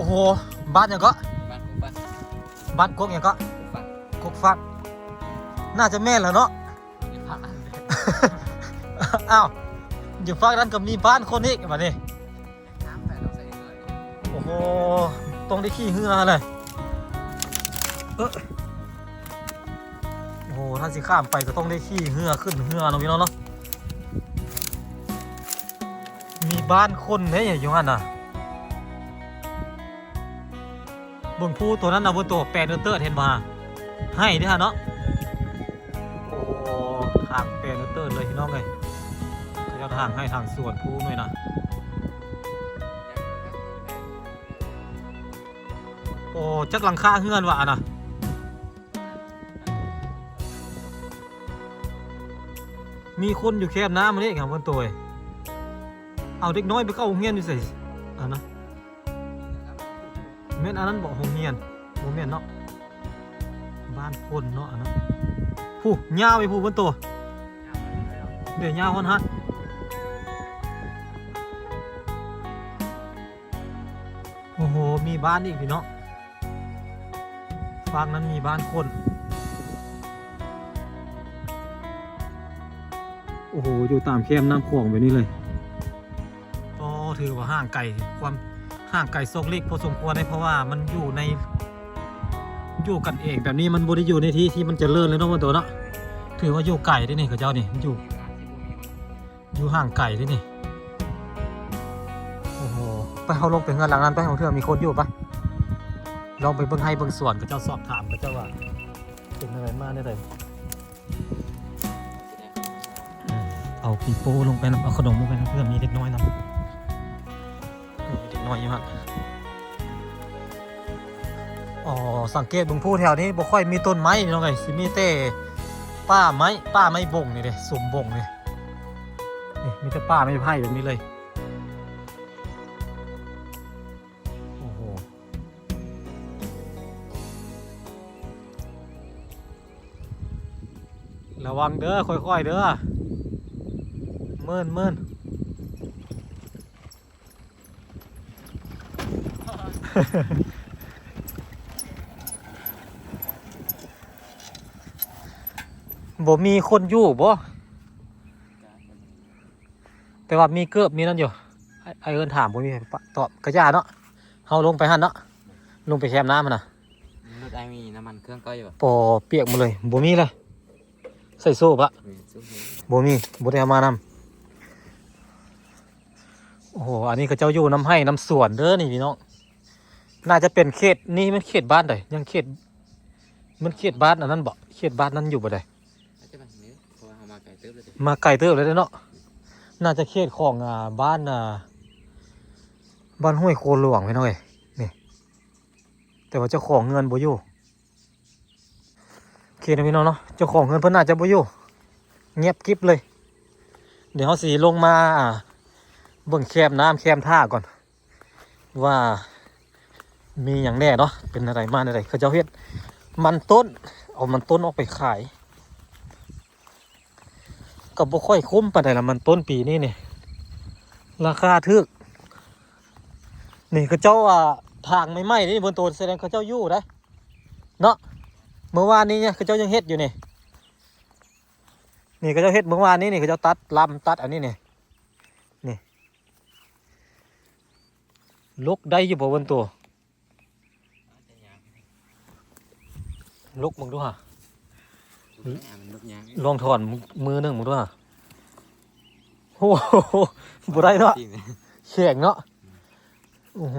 ໂອ້ ບ້ານຫຍັງເກາະ? ບ້ານກຸກຟັກ ບ້ານກົກຫຍັງເກາະ? ກຸກຟັກ ກຸກຟັກ ໜ້າຈະແມ່ນແລ້ວເນາະ. ອ້າວ ຢູ່ຝັ່ງນັ້ນກໍມີບ້ານຄົນອີກບາດນີ້. ໂອ້ໂຫ ຕ້ອງໄດ້ຂີ່ເຮືອແຫຼະ. ເອີ ໂອ້ໂຫ ຖ້າຊິຂ້າມໄປກໍຕ້ອງໄດ້ຂີ່ເຮືອ ຂຶ້ນເຮືອເນາະ ພີ່ນ້ອງເນາະ. ມີບ້ານຄົນເດ້ຢູ່ຫັ້ນນະ. ເບິ່ງພູໂຕນັ້ນນະ ເບິ່ງໂຕແປເຕີດໆ ເຫັນບໍ່? ໄຮ່ເດ້ຫັ້ນເນາະ. ໂອ້ ທາງແປເຕີດໆ ເລີຍ ພີ່ນ້ອງເອີຍ. ເຂົາເຈົ້າທາງໄຮ່ທາງສວນພູໜ້ອຍນະ. ໂອ້ ຈັກຫຼັງຄາເຮືອນວະອັນນະ. ມີຄົນຢູ່ແຄມນ້ຳນີ້ ຫຍັງເພິ່ນໂຕຍ. ເອົາເດັກນ້ອຍໄປເຂົ້າໂຮງຮຽນຢູ່ໃສ? ອັນນະ ແມ່ນອັນນັ້ນບໍ່ ໂຮງຮຽນ? ບໍ່ແມ່ນເນາະ ບ້ານຄົນເນາະ ອັນນັ້ນ. ຜູ້ ຍາວໄປຜູ້ເພິ່ນໂຕ ເດ້ ຍາວຮອດຫັ້ນ. ໂອ້ໂຫ ມີບ້ານອີກພີ່ນ້ອງ. ຝັ່ງນັ້ນມີບ້ານຄົນ. ໂອ້ໂຫ ຢູ່ຕາມແຄມນ້ຳຂອງແບບນີ້ເລີຍ. ກໍຖືວ່າຫ່າງໄກ ຄວາມຫ່າງໄກຊອກຫຼີກພໍສົມຄວນເດ້ ເພາະວ່າມັນຢູ່ໃນ ຢູ່ກັນເອງແບບນີ້ ມັນບໍ່ໄດ້ຢູ່ໃນທີ່ທີ່ມັນຈະເລີນເລີຍເນາະ ເພິ່ນໂຕເນາະ. ຖືວ່າຢູ່ໄກເດ້ນີ້ ເຂົາເຈົ້ານີ້ ຢູ່ ຢູ່ຫ່າງໄກເດ້ນີ້. ໂອ້ໂຫ ໄປ ເຮົາລົງໄປເຮືອນຫຼັງນັ້ນໄປ ບາງເທື່ອມີຄົນຢູ່. ໄປ ລອງໄປເບິ່ງໄຮ່ເບິ່ງສວນ ເຂົາເຈົ້າສອບຖາມ ເຂົາເຈົ້າວ່າເປັນຈັ່ງໃດ ມາແນວໃດ. ອືມ ເອົາປີໂປ້ລົງໄປນຳ ເອົາຂະໜົມລົງໄປນຳ ເພື່ອມີເດັກນ້ອຍນຳ. ເອີ ເດັກນ້ອຍຢູ່ຫັ້ນ. ອໍ ສັງເກດເບິ່ງພູແຖວນີ້ບໍ່ຄ່ອຍມີຕົ້ນໄມ້ພີ່ນ້ອງເອີຍ ຊິມີແຕ່ປ່າໄມ້ ປ່າໄມ້ບົງນີ້ເດ້ ສຸມບົງນີ້ ນີ້ ມີແຕ່ປ່າໄມ້ໄຜ່ແບບນີ້ເລີຍ. ໂອ້ໂຫ ລະວັງເດີ ຄ່ອຍໆເດີ ເມີນໆ. ບໍ່ມີຄົນຢູ່ບໍ່? ແຕ່ວ່າມີເກີບ ມີນັ້ນຢູ່. ອ້າຍ ອ້າຍເອີ້ນຖາມ ບໍ່ມີໃຜຕອບ ກະຢ່າເນາະ. ເຮົາລົງໄປຫັ້ນເນາະ ລົງໄປແຄມນ້ຳຫັ້ນນະ. ລົດອ້າຍມີນ້ຳມັນເຄື່ອງເກົ່າຢູ່ບໍ່? ບໍ່ ປຽກໝົດເລີຍ ບໍ່ມີເລີຍ. ໃສ່ໂສ້ປະ? ມີໂສ້ ບໍ່ມີ ບໍ່ໄດ້ເອົາມານຳ. ໂອ້ໂຫ ອັນນີ້ເຂົາເຈົ້າຢູ່ນຳໄຮ່ນຳສວນເດີນີ້ພີ່ນ້ອງ. ໜ້າຈະເປັນເຂດ ນີ້ແມ່ນເຂດບ້ານໃດ? ຍັງເຂດ ມັນເຂດບ້ານອັນນັ້ນບໍ່? ເຂດບ້ານນັ້ນຢູ່ບໍ່ໃດ? ອາດຈະມາທາງນີ້ ເພາະວ່າເຮົາມາໄກເຕີບແລ້ວເດ້ ມາໄກເຕີບແລ້ວເດ້ເນາະ. ໜ້າຈະເຂດຂອງ ອ່າ ບ້ານ ອ່າ ບ້ານຫ້ວຍໂຄຫຼວງພີ່ນ້ອງເອີຍ ນີ້. ແຕ່ວ່າເຈົ້າຂອງເຮືອນບໍ່ຢູ່. ໂອເຄເນາະພີ່ນ້ອງເນາະ ເຈົ້າຂອງເຮືອນເພິ່ນໜ້າຈະບໍ່ຢູ່ ງຽບກິບເລີຍ. ດຽວເຮົາຊິລົງມາ ອ່າ ເບິ່ງແຄມນ້ຳແຄມທ່າກ່ອນ ວ່າມີຫຍັງແດ່ເນາະ ເປັນແນວໃດມາແນວໃດ. ເຂົາເຈົ້າເຮັດມັນຕົ້ນ ເອົາມັນຕົ້ນອອກໄປຂາຍ ກໍບໍ່ຄ່ອຍຄຸ້ມປານໃດລະ ມັນຕົ້ນປີນີ້ນີ້ ລາຄາຖືກ. ນີ້ເຂົາເຈົ້າ ອ່າ ຖາງໃໝ່ໆນີ້ ເບິ່ງໂຕ ສະແດງເຂົາເຈົ້າຢູ່ໄດ໋ເນາະ. ເມື່ອວານນີ້ເຂົາເຈົ້າຍັງເຮັດຢູ່ນີ້ ນີ້ເຂົາເຈົ້າເຮັດເມື່ອວານນີ້ນີ້ ເຂົາເຈົ້າຕັດລຳຕັດອັນນີ້ນີ້ ນີ້ ລົກໄດ້ຢູ່ບໍ່ເບິ່ງໂຕ? ລົກເບິ່ງດູຫາ ມັນລົກຍາກ ລອງຖອນມືໜຶ່ງເບິ່ງດູຫາ. ໂອ້ໂຫ ບໍ່ໄດ້ເນາະ ແຂງເນາະ. ໂອ້ໂຫ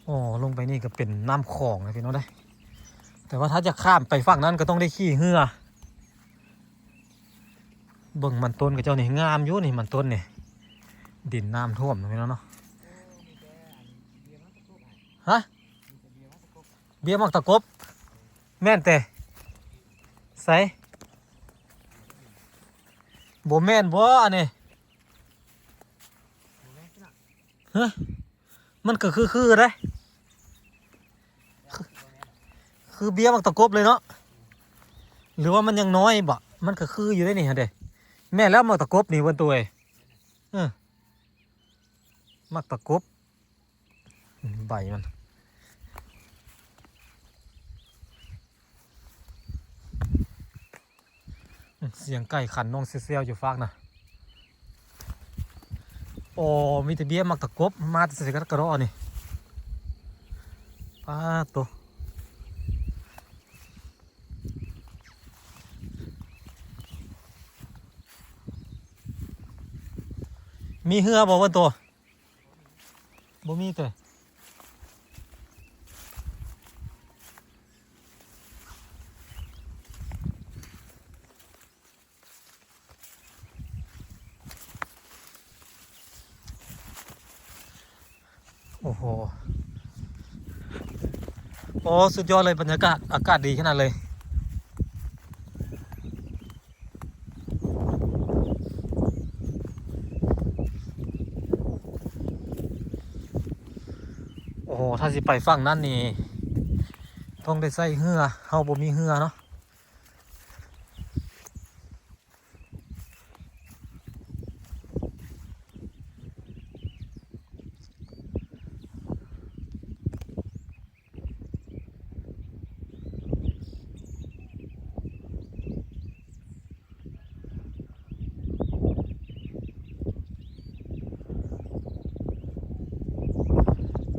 ອໍ ລົງໄປນີ້ກໍເປັນນ້ຳຂອງນະພີ່ນ້ອງເດ້ ແຕ່ວ່າຖ້າຈະຂ້າມໄປຝັ່ງນັ້ນກໍຕ້ອງໄດ້ຂີ່ເຮືອ. ເບິ່ງມັນຕົ້ນຂະເຈົ້ານີ້ ງາມຢູ່ນີ້ ມັນຕົ້ນນີ້ ດິນນ້ຳຖ້ວມເນາະພີ່ນ້ອງເນາະ. ຮະ? ເບ້ຍໝາກຕະກົບ ແມ່ນແຕ່ໃສ? ບໍ່ແມ່ນບໍ່ອັນນີ້? ຮະ? ມັນກໍຄືໆເດ້ ຄືເບ້ຍໝາກຕະກົບເລີຍເນາະ ຫຼືວ່າມັນຍັງນ້ອຍບໍ? ມັນກໍຄືຢູ່ເດ້ນີ້ຫັ້ນເດ້. ແມ່ນແລ້ວ ໝາກຕະກົບນີ້ເບິ່ງໂຕເອີຍ. ເອີ ໝາກຕະກົບ ໃບມັນ ສຽງໄກ່ຂັນນ້ອງແຊວໆຢູ່ຟາກນະ. ໂອ້ ມີແຕ່ເບ້ຍໝາກຕະກົບ ມາແຕ່ໃສກັນກະເດາະນີ້. ປາດໂຕ ມີເຮືອບໍ່ເບິ່ງໂຕ? ບໍ່ມີເຕີ. ໂອ້ໂຫ ໂອ້ ສຸດຍອດເລີຍ ບັນຍາກາດ ອາກາດດີຂະໜາດເລີຍ. ໂອ້ໂຫ ຖ້າຊິໄປຝັ່ງນັ້ນນີ້ ຕ້ອງໄດ້ໃຊ້ເຮືອ ເຮົາບໍ່ມີເຮືອເນາະ.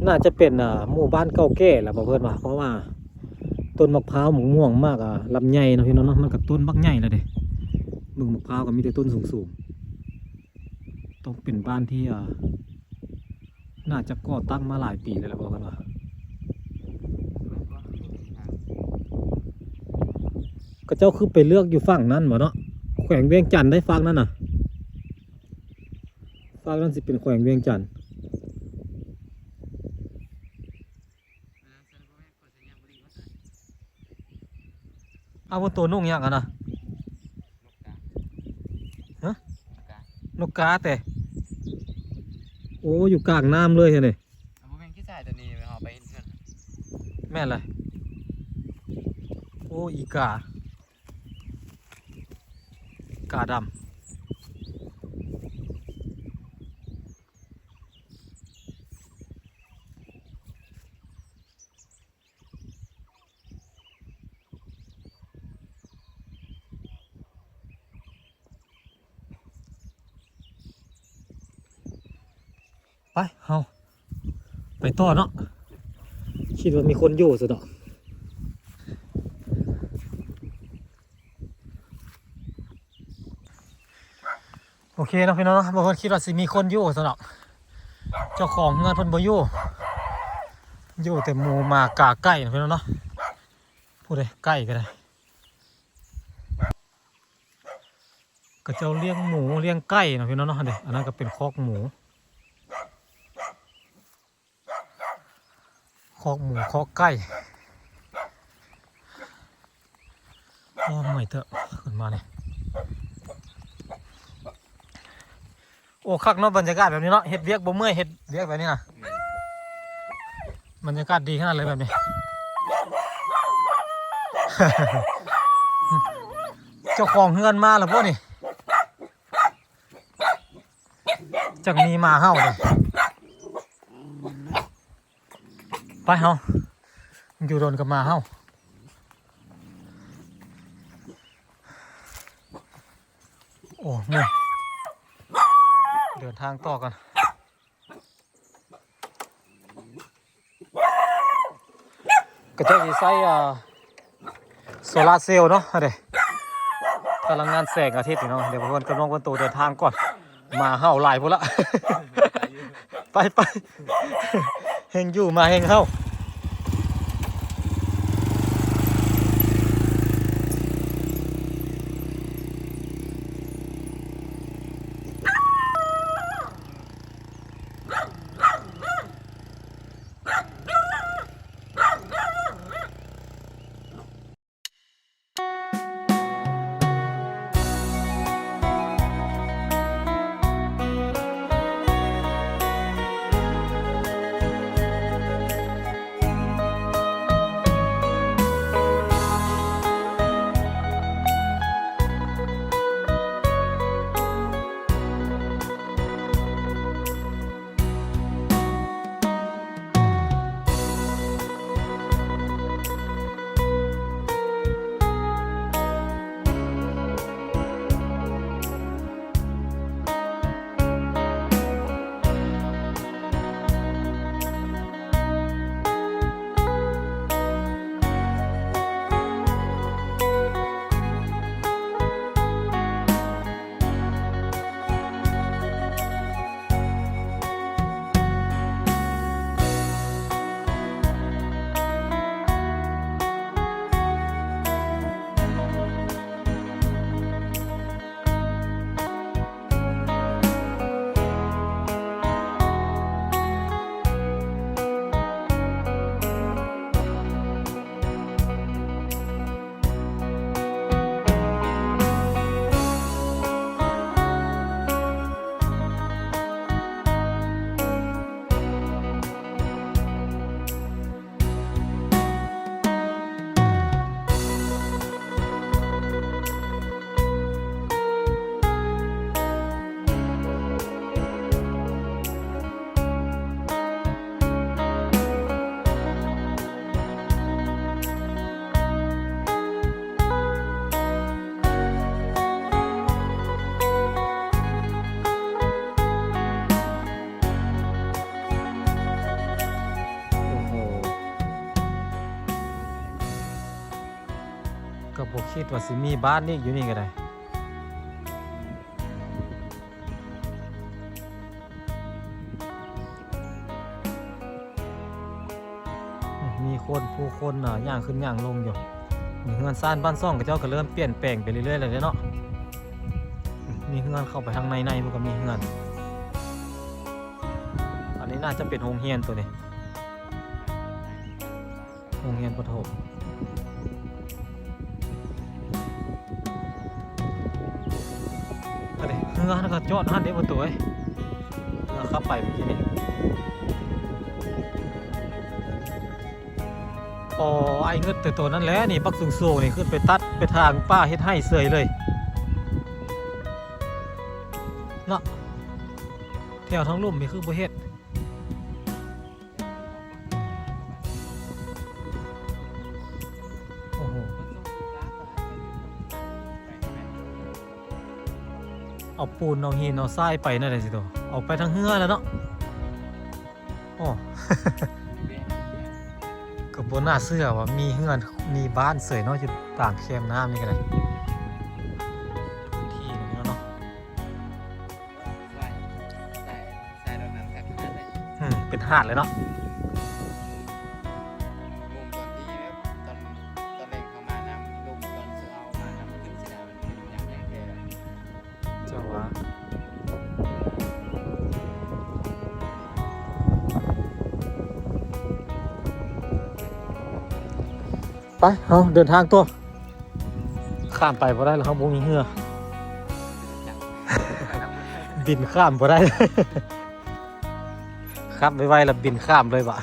ໜ້າຈະເປັນ ອ່າ ໝູ່ບ້ານເກົ່າແກ່ລະບໍ່ເພິ່ນວ່າ ເພາະວ່າຕົ້ນໝາກພ້າວ ໝາກມ່ວງ ໝາກ ອ່າ ລຳໄຍເນາະ ພີ່ນ້ອງເນາະ ມັນກໍຕົ້ນບັກໃຫຍ່ລະເດ້. ເບິ່ງໝາກພ້າວກໍມີແຕ່ຕົ້ນສູງໆ ຕ້ອງເປັນບ້ານທີ່ ອ່າ ໜ້າຈະກໍ່ຕັ້ງມາຫຼາຍປີແລ້ວລະບໍ່ ເພິ່ນວ່າ. ເຂົາເຈົ້າຄືໄປເລືອກຢູ່ຝັ່ງນັ້ນບໍ່ເນາະ? ແຂວງວຽງຈັນໄດ໋ ຟາກນັ້ນນະ ຟາກນັ້ນຊິເປັນແຂວງວຽງຈັນ. ເອົາ ໂຕນຸ່ງຫຍັງຫັ້ນນະ? ຮະ? ນົກກາແຕ່? ໂອ້ ຢູ່ກາງນ້ຳເລີຍຫັ້ນນີ້. ບໍ່ແມ່ນຂີ້ຊາຍໂຕນີ້ ເຮົາໄປເຫັນເພື່ອນ. ແມ່ນແຫຼະ. ໂອ້ ອີກາ ກາດຳ. ໄປ ເຮົາໄປຕໍ່ເນາະ. ຄິດວ່າມີຄົນຢູ່ຊັ້ນເນາະ. ໂອເຄເນາະ ພີ່ນ້ອງເນາະ, ບາງຄົນຄິດວ່າຊິມີຄົນຢູ່ຊັ້ນດອກ, ເຈົ້າຂອງເຮືອນເພິ່ນບໍ່ຢູ່, ຢູ່ແຕ່ໝູໝາກາໄກ່ເນາະ ພີ່ນ້ອງເນາະ. ຜູ້ໃດ ໄກ່ກໍໄດ້, ເຂົາເຈົ້າລ້ຽງໝູລ້ຽງໄກ່ເນາະ ພີ່ນ້ອງເນາະ. ອັນນີ້ ອັນນັ້ນກໍເປັນຄອກໝູ. ຄອກໝູຄອກໄກ່. ໂອ້ ເມື່ອຍເຕີບ ຂຶ້ນມານີ້. ໂອ້ ຄັກເນາະ ບັນຍາກາດແບບນີ້ເນາະ, ເຮັດວຽກບໍ່ເມື່ອຍ ເຮັດວຽກແບບນີ້ນະ. ບັນຍາກາດດີຂະໜາດເລີຍແບບນີ້. ເຈົ້າຂອງເຮືອນມາແລ້ວບໍ່ນີ້? ຈັ່ງມີໝາເຫົ່າເດ້. ໄປເຮົາ ຢູ່ດົນກັບໝາເຮົາ. ໂອ້ ເມື່ອຍ ເດີນທາງຕໍ່ກັນ. ເຂົາເຈົ້າຊິໃຊ້ ອ່າ ໂຊລາເຊວເນາະ ເດ້ ພະລັງງານແສງອາທິດເນາະ. ດຽວເພິ່ນກຳລັງເປັນໂຕເດີນທາງກ່ອນ, ໝາເຫົ່າຫຼາຍພຸ້ນລະ. ໄປ ໄປ ເຮັງຢູ່ໝາເຮັງເຮົາ. ກໍບໍ່ຄິດວ່າຊິມີບ້ານອີກຢູ່ນີ້ກໍໄດ້. ມີຄົນ ຜູ້ຄົນ ອ່າ ຍ່າງຂຶ້ນຍ່າງລົງຢູ່. ເຮືອນຊານບ້ານຊ່ອງເຂົາເຈົ້າກໍເລີ່ມປ່ຽນແປງໄປເລື້ອຍໆແລ້ວເດ້ເນາະ. ມີເຮືອນເຂົ້າໄປທາງໃນ ໃນມັນກໍມີເຮືອນ. ອັນນີ້ໜ້າຈະເປັນໂຮງຮຽນໂຕນີ້. ໂຮງຮຽນປະຖົມ. ອັນນີ້ເຮືອຫັ້ນກໍຈອດຫັ້ນເດ້ບໍ່ໂຕເອີຍ. ເຮືອຂັບໄປເມື່ອກີ້ນີ້. ອໍ ອ້າຍງຶດແຕ່ໂຕນັ້ນແຫຼະນີ້ ບັກສູງໆນີ້ ຂຶ້ນໄປຕັດໄປຖາງປ່າເຮັດໄຮ່ເສີຍເລີຍເນາະ. ແຖວທາງລຸ່ມນີ້ຄືບໍ່ເຮັດ. ໂອ້ໂຫ ເອົາປູນເອົາຫີນເອົາຊາຍໄປແນວໃດຊິໂຕ ເອົາໄປທາງເຮືອແລ້ວເນາະ. ໂອ້ ກໍບໍ່ໜ້າເຊື່ອວ່າມີເຮືອນມີບ້ານເສີຍເນາະ ຢູ່ຕາມແຄມນ້ຳນີ້ກໍໄດ້. ທີ່ນີ້ເນາະ. ອືມ ເປັນຫາດເລີຍເນາະ. ຈັ່ງຫວະ ໄປ ເຮົາເດີນທາງຕໍ່. ຂ້າມໄປບໍ່ໄດ້ແລ້ວ ເຮົາບໍ່ມີເຮືອ. ບິນຂ້າມບໍ່ໄດ້. ຂັບໄວໆ ແລ້ວບິນຂ້າມເລີຍບາດ.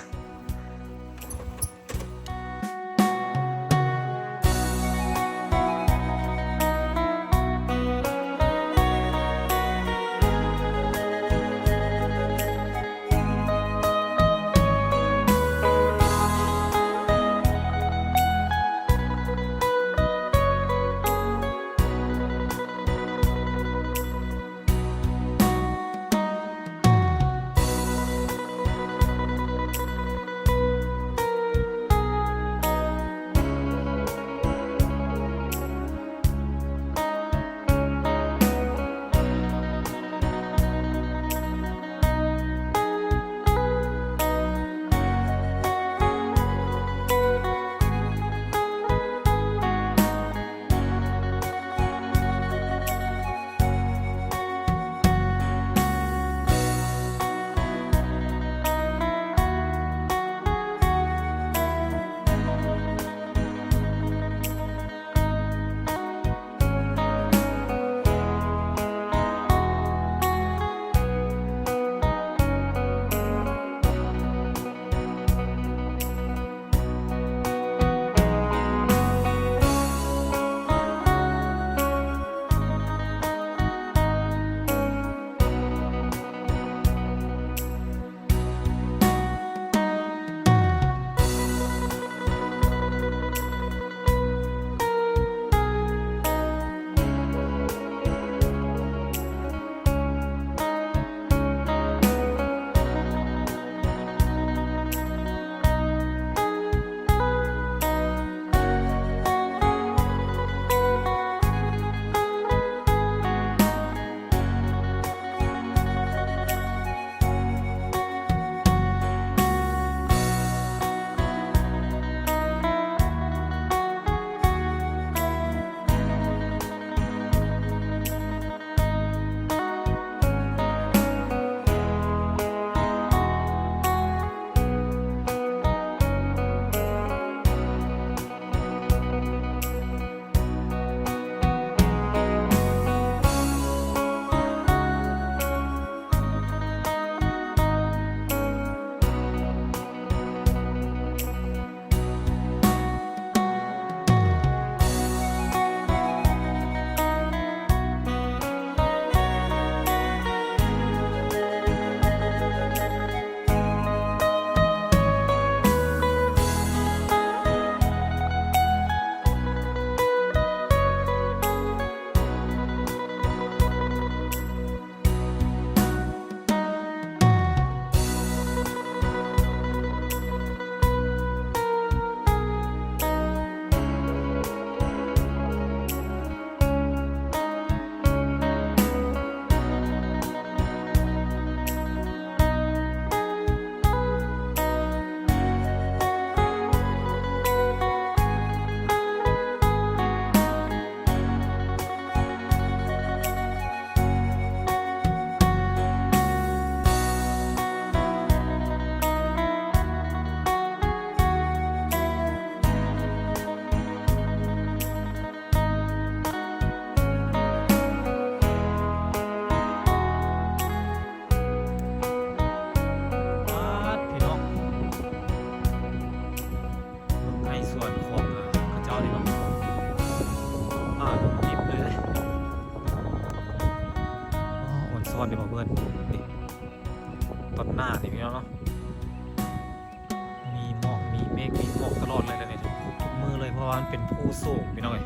ເມກມີໝອກຕະຫຼອດເລີຍແຫຼະນີ້ ທຸກມື້ເລີຍ ເພາະວ່າມັນເປັນພູສູງພີ່ນ້ອງເອີຍ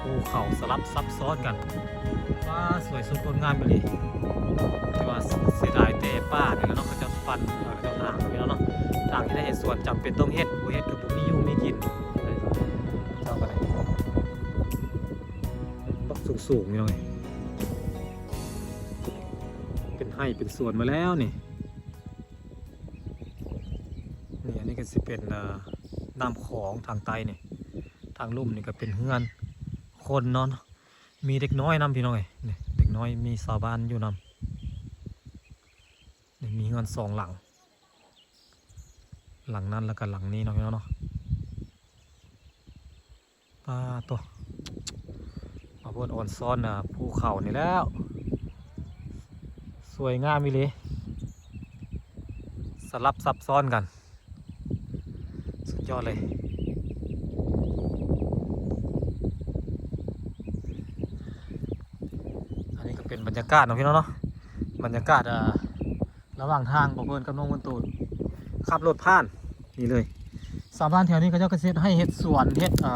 ພູເຂົາສະຫຼັບຊັບຊ້ອນກັນ. ວ້າ ສວຍສົດງົດງາມອີ່ຫຼີ ແຕ່ວ່າເສຍດາຍແຕ່ປ່ານີ້ແຫຼະເນາະ ເຂົາເຈົ້າປັ່ນ ເຂົາເຈົ້າຖາງນີ້ແຫຼະເນາະ ທາງທີ່ໄດ້ເຮັດສວນຈຳເປັນຕ້ອງເຮັດ ບໍ່ເຮັດກໍບໍ່ມີຢູ່ມີກິນ ເຈົ້າກໍໄດ້ ບັກສູງໆ ພີ່ນ້ອງເອີຍ ເປັນໄຮ່ເປັນສວນມາແລ້ວນີ້. ນີ້ ອັນນີ້ກໍຊິເປັນ ເອີ ນ້ຳຂອງທາງໃຕ້ນີ້ ທາງລຸ່ມນີ້ກໍເປັນເຮືອນຄົນນອນ ມີເດັກນ້ອຍນຳພີ່ນ້ອງເອີຍ ນີ້ ເດັກນ້ອຍ ມີຊາວບ້ານຢູ່ນຳ ນີ້ ມີເຮືອນສອງຫຼັງ ຫຼັງນັ້ນແລ້ວກໍຫຼັງນີ້ເນາະ ພີ່ນ້ອງເນາະ. ປາໂຕ ມາເບິ່ງອອນຊອນ ອາ ພູເຂົານີ້ແລ້ວ ສວຍງາມອີ່ຫຼີ ສະຫຼັບຊັບຊ້ອນກັນ ສຸດຍອດເລີຍ. ອັນນີ້ກໍເປັນບັນຍາກາດເນາະ ພີ່ນ້ອງເນາະ ບັນຍາກາດ ອາ ລະຫວ່າງທາງ ບ່າວເພິ່ນກັບນ້ອງບຸນຕູນຂັບລົດຜ່ານນີ້ເລີຍ. ຊາວບ້ານແຖວນີ້ເຂົາເຈົ້າກໍເຮັດໄຮ່ເຮັດສວນ ເຮັດ ເອີ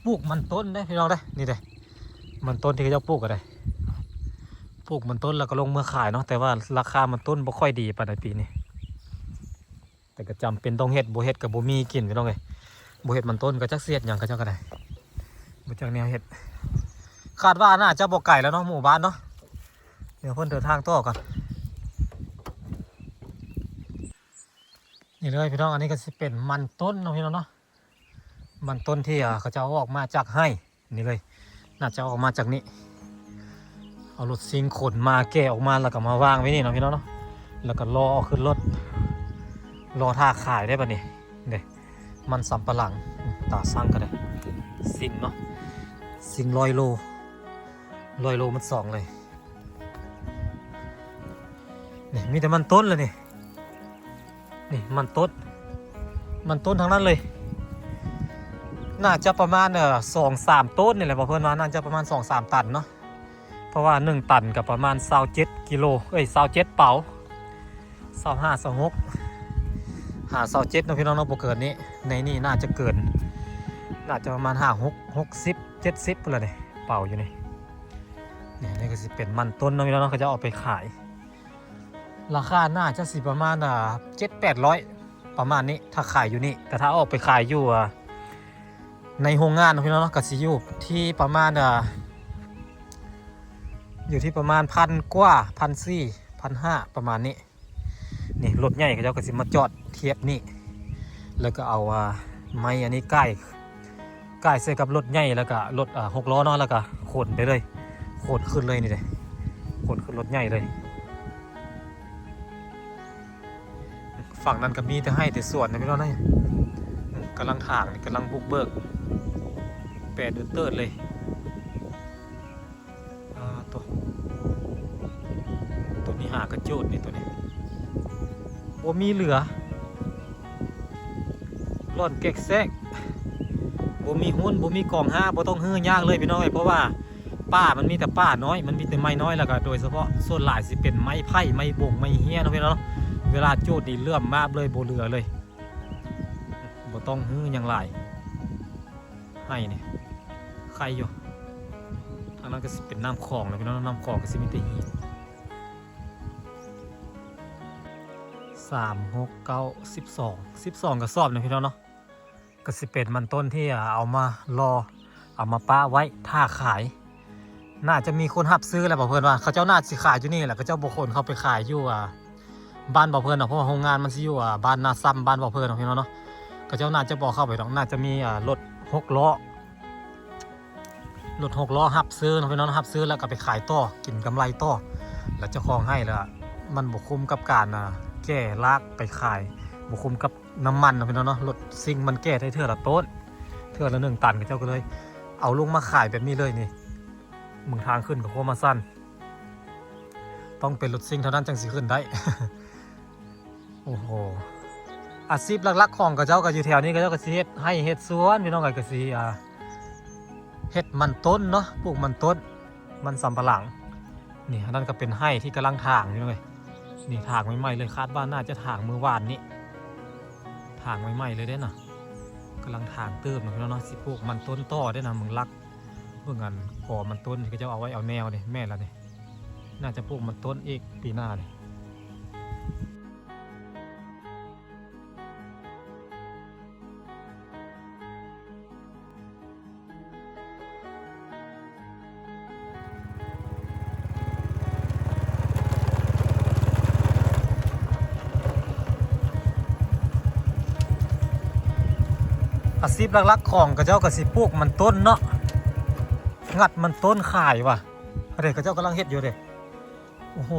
ປູກມັນຕົ້ນເດ້ພີ່ນ້ອງເດ້ ນີ້ເດ້ ມັນຕົ້ນທີ່ເຂົາເຈົ້າປູກກໍໄດ້ ປູກມັນຕົ້ນແລ້ວກໍລົງເມືອຂາຍເນາະ ແຕ່ວ່າລາຄາມັນຕົ້ນບໍ່ຄ່ອຍດີປານໃດປີນີ້ ແຕ່ກໍຈຳເປັນຕ້ອງເຮັດ ບໍ່ເຮັດກໍບໍ່ມີກິນພີ່ນ້ອງເອີຍ ບໍ່ເຮັດມັນຕົ້ນກໍຈັກຊິເຮັດຫຍັງ ເຂົາເຈົ້າກໍໄດ້ ບໍ່ຈັກແນວເຮັດ. ຄາດວ່າໜ້າຈະບໍ່ໄກແລ້ວເນາະ ໝູ່ບ້ານເນາະ ດຽວເພິ່ນເດີນທາງຕໍ່ກ່ອນ. ນີ້ເລີຍພີ່ນ້ອງ ອັນນີ້ກໍຊິເປັນມັນຕົ້ນເນາະ ພີ່ນ້ອງເນາະ ມັນຕົ້ນທີ່ ເຂົາເຈົ້າເອົາອອກມາຈາກໄຮ່ ນີ້ເລີຍ ໜ້າຈະເອົາອອກມາຈາກນີ້ ເອົາລົດຊິງຂົນມາ ແກະອອກມາ ແລ້ວກໍມາວາງໄວ້ນີ້ເນາະ ພີ່ນ້ອງເນາະ ແລ້ວກໍລໍເອົາຂຶ້ນລົດ ລໍຖ້າຂາຍໄດ້ບັດນີ້ ເດ້ ມັນສຳປະຫຼັງ ຕາຊັ່ງກໍໄດ້ ຊິງເນາະ ຊິງຮ້ອຍໂລ ຮ້ອຍໂລມັດສອງເລີຍ. ນີ້ມີແຕ່ມັນຕົ້ນລະນີ້ ນີ້ມັນຕົ້ນ ມັນຕົ້ນທັງນັ້ນເລີຍ ໜ້າຈະປະມານ ເອີ ສອງສາມໂຕນນີ້ແຫຼະ ບໍ່ເພິ່ນວ່າໜ້າຈະປະມານສອງສາມຕັນເນາະ ເພາະວ່າໜຶ່ງຕັນກໍປະມານຊາວເຈັດກິໂລ ເອີຍ ຊາວເຈັດເປົາ ຊາວຫ້າ ຊາວຫົກ ຫາຊາວເຈັດເນາະ ພີ່ນ້ອງເນາະ ບໍ່ເກີນນີ້ ໃນນີ້ໜ້າຈະເກີນ ໜ້າຈະປະມານຫ້າ ຫົກ ຫົກສິບ ເຈັດສິບພຸ້ນລະນີ້ ເປົາຢູ່ນີ້. ນີ້ ນີ້ກໍຊິເປັນມັນຕົ້ນເນາະ ພີ່ນ້ອງເນາະ ເຂົາເຈົ້າເອົາໄປຂາຍ ລາຄາໜ້າຈະຊິປະມານ ອ່າ ເຈັດແປດຮ້ອຍ ປະມານນີ້ ຖ້າຂາຍຢູ່ນີ້ ແຕ່ຖ້າເອົາໄປຂາຍຢູ່ ອ່າ ໃນໂຮງງານເນາະ ພີ່ນ້ອງເນາະ ກໍຊິຢູ່ທີ່ປະມານ ອ່າ ຢູ່ທີ່ປະມານພັນກວ່າ ພັນສີ່ ພັນຫ້າ ປະມານນີ້. ນີ້ລົດໃຫຍ່ເຂົາເຈົ້າກໍຊິມາຈອດທຽບນີ້ ແລ້ວກໍເອົາ ອ່າ ໄມ້ອັນນີ້ກ່າຍ ກ່າຍໃສ່ກັບລົດໃຫຍ່ ແລ້ວກໍລົດ ອ່າ ຫົກລໍ້ເນາະ ແລ້ວກໍຂົນໄປເລີຍ ຂົນຂຶ້ນເລີຍນີ້ເດ້ ຂົນຂຶ້ນລົດໃຫຍ່ເລີຍ. ຝັ່ງນັ້ນກໍມີແຕ່ໄຮ່ແຕ່ສວນນະພີ່ນ້ອງເອີຍ ກຳລັງຖາງ ກຳລັງບຸກເບີກ ແປເດີດເຕີດເລີຍ. ອ່າ ໂຕ ໂຕນີ້ຫາກະຈູດນີ້ ໂຕນີ້ບໍ່ມີເຫຼືອ ລ່ອນແກກແຊກ ບໍ່ມີຮຸ້ນ ບໍ່ມີກອງຫ້າ ບໍ່ຕ້ອງຮື້ຍາກເລີຍພີ່ນ້ອງເອີຍ ເພາະວ່າປ່າມັນມີແຕ່ປ່ານ້ອຍ ມັນມີແຕ່ໄມ້ນ້ອຍ ແລ້ວກະໂດຍສະເພາະສ່ວນຫຼາຍຊິເປັນໄມ້ໄຜ່ ໄມ້ບົງ ໄມ້ເຮ້ຍເນາະພີ່ນ້ອງເນາະ ເວລາຈູດນີ້ເຫຼື້ອມມາບເລີຍ ບໍ່ເຫຼືອເລີຍ ບໍ່ຕ້ອງຮື້ຫຍັງຫຼາຍ. ໄຮ່ນີ້ໄຄຢູ່ ທາງນັ້ນກໍຊິເປັນນ້ຳຂອງແລ້ວພີ່ນ້ອງ ນ້ຳຂອງກໍຊິມີແຕ່ຫີນ ສາມ ຫົກ ເກົ້າ ສິບສອງ ສິບສອງກະສອບນະພີ່ນ້ອງເນາະ ກໍຊິເປັນມັນຕົ້ນທີ່ເອົາມາລໍ ເອົາມາປະໄວ້ຖ້າຂາຍ. ໜ້າຈະມີຄົນຮັບຊື້ແລ້ວ ເຂົາເພິ່ນວ່າ ເຂົາເຈົ້າໜ້າຊິຂາຍຢູ່ນີ້ແຫຼະ ເຂົາເຈົ້າບໍ່ຂົນເຂົ້າໄປຂາຍຢູ່ ອ່າ ບ້ານເບົາເພິ່ນເນາະ ເພາະວ່າໂຮງງານມັນຊິຢູ່ ອ່າ ບ້ານນາຊຳ ບ້ານເບົາເພິ່ນເນາະ ພີ່ນ້ອງເນາະ ເຂົາເຈົ້າໜ້າຈະບໍ່ເຂົ້າໄປດອກ ໜ້າຈະມີ ອ່າ ລົດຫົກລໍ້ ລົດຫົກລໍ້ຮັບຊື້ເນາະ ພີ່ນ້ອງເນາະ ຮັບຊື້ແລ້ວກໍໄປຂາຍຕໍ່ ກິນກຳໄລຕໍ່ ແລ້ວເຈົ້າຂອງໃຫ້ແລ້ວ ມັນບໍ່ຄຸ້ມກັບການ ອ່າ ແກ່ລາກໄປຂາຍ ບໍ່ຄຸ້ມກັບນ້ຳມັນເນາະ ພີ່ນ້ອງເນາະ ລົດຊິງມັນແກ່ໄດ້ເທື່ອລະໂຕນ ເທື່ອລະໜຶ່ງຕັນ ເຂົາເຈົ້າກໍເລີຍເອົາລົງມາຂາຍແບບນີ້ເລີຍນີ້. ເບິ່ງທາງຂຶ້ນກໍໂຄດມາຊັນ ຕ້ອງເປັນລົດຊິງເທົ່ານັ້ນຈັ່ງຊິຂຶ້ນໄດ້. ໂອ້ໂຫ ອາຊີບຫຼັກໆຂອງເຂົາເຈົ້າກໍຢູ່ແຖວນີ້ ເຂົາເຈົ້າກໍຊິເຮັດໄຮ່ເຮັດສວນ ພີ່ນ້ອງເອີຍ ກໍຊິ ອ່າ ເຮັດມັນຕົ້ນເນາະ ປູກມັນຕົ້ນ ມັນສຳປະຫຼັງ. ນີ້ ອັນນັ້ນກໍເປັນໄຮ່ທີ່ກຳລັງຖາງ ພີ່ນ້ອງເອີຍ ນີ້ຖາງໃໝ່ໆເລີຍ ຄາດວ່າໜ້າຈະຖາງມື້ວານນີ້ ຖ ຖາງໃໝ່ໆ ເລີຍເດ້ນະ ກຳລັງຖາງຕື່ມເນາະ ພີ່ນ້ອງເນາະ. ຊິປູກມັນຕົ້ນຕໍ່ເດ້ນະ ເບິ່ງຫຼັກ ເບິ່ງອັນ ກໍມັນຕົ້ນທີ່ເຂົາເຈົ້າເອົາໄວ້ເອົາແນວເດ້. ແມ່ນລະນີ້ ໜ້າຈະປູກມັນຕົ້ນອີກປີໜ້ານີ້. ອາຊີບຫຼັກໆ ຂອງເຂົາເຈົ້າກໍຊິປູກມັນຕົ້ນເນາະ ງັດມັນຕົ້ນຂາຍວ່າ. ເດ້ ເຂົາເຈົ້າກຳລັງເຮັດຢູ່ເດ້. ໂອ້ໂຫ